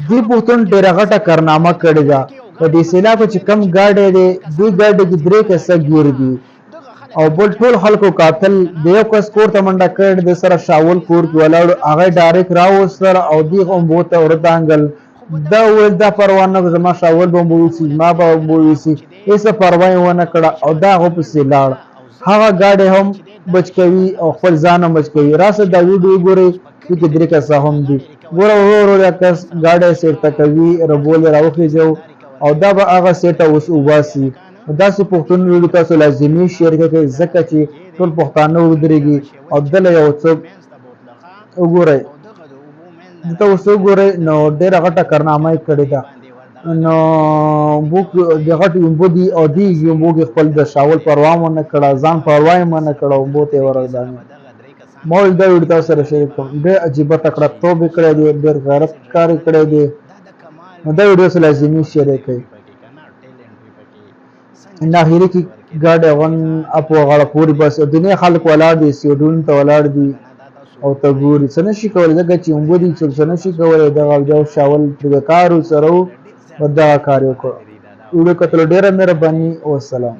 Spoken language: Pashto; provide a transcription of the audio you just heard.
دې پښتون ډېره غټه کارنامه کړې ده. په دې سیلاب کې چې کم ګاډی دی، دې ګاډي کې درې کسه ګیر دي او بل ټول خلکو کاتل. د یو کس کور ته منډه کړې، د سره شاول کور کې ولاړ، هغه ډایرک راوستل او دې اوبو ته وردانګل. دا وویل دا پروا نه، زما شاول به وبویسي، ما به وبویسي، هېڅ پروا یې ونه کړه او دا هغه پسې لاړ. هغه ګاډی هم بچ کوي او خپل ځان هم بچ کوي. راسه دا ویډیو وګورئ، دې کې درې کسه هم دي. ګوره ورو ورو دا کس ګاډی سیټ ته کوي، ربول یې راوخیژو او دا به هغه سیټ ته اوس وباسي. داسې پښتون ویډیو تاسو لازمي شیر کړئ، ځکه چې ټول پښتانه ودرېږي او دله یو څوک وګورئ، دلته اوس وګورئ. نو ډېره غټه کارنامه یې کړې ده. نو بوک د غټ یومبو دي او دی یومبو کې خپل د شاول پروا مو نه کړه، ځان پروا یې مو نه کړه، اوبو ته یې ورغلانه. ما ویل دا ویډیو تاسو سره شریک کړم. ډېر عجیبه تکړه توب یې کړی دی، ډېر غیرت کار یې کړی دی. نو دا ویډیو سره لازمي شریک کړئ. ناهیري کې ګاډی غون اپو غاړه پورې بس دنیا خلک ولاړ دي، سیډون ته ولاړ دي او ته ګوري، څه نه شي کولی، ځکه چې اوبه دي، څوک څه نه شي کولی. دغه یو شاول چې د کار سره و، دغه کار یې وکړ. ویډیو کتلو ډېره مهرباني. والسلام.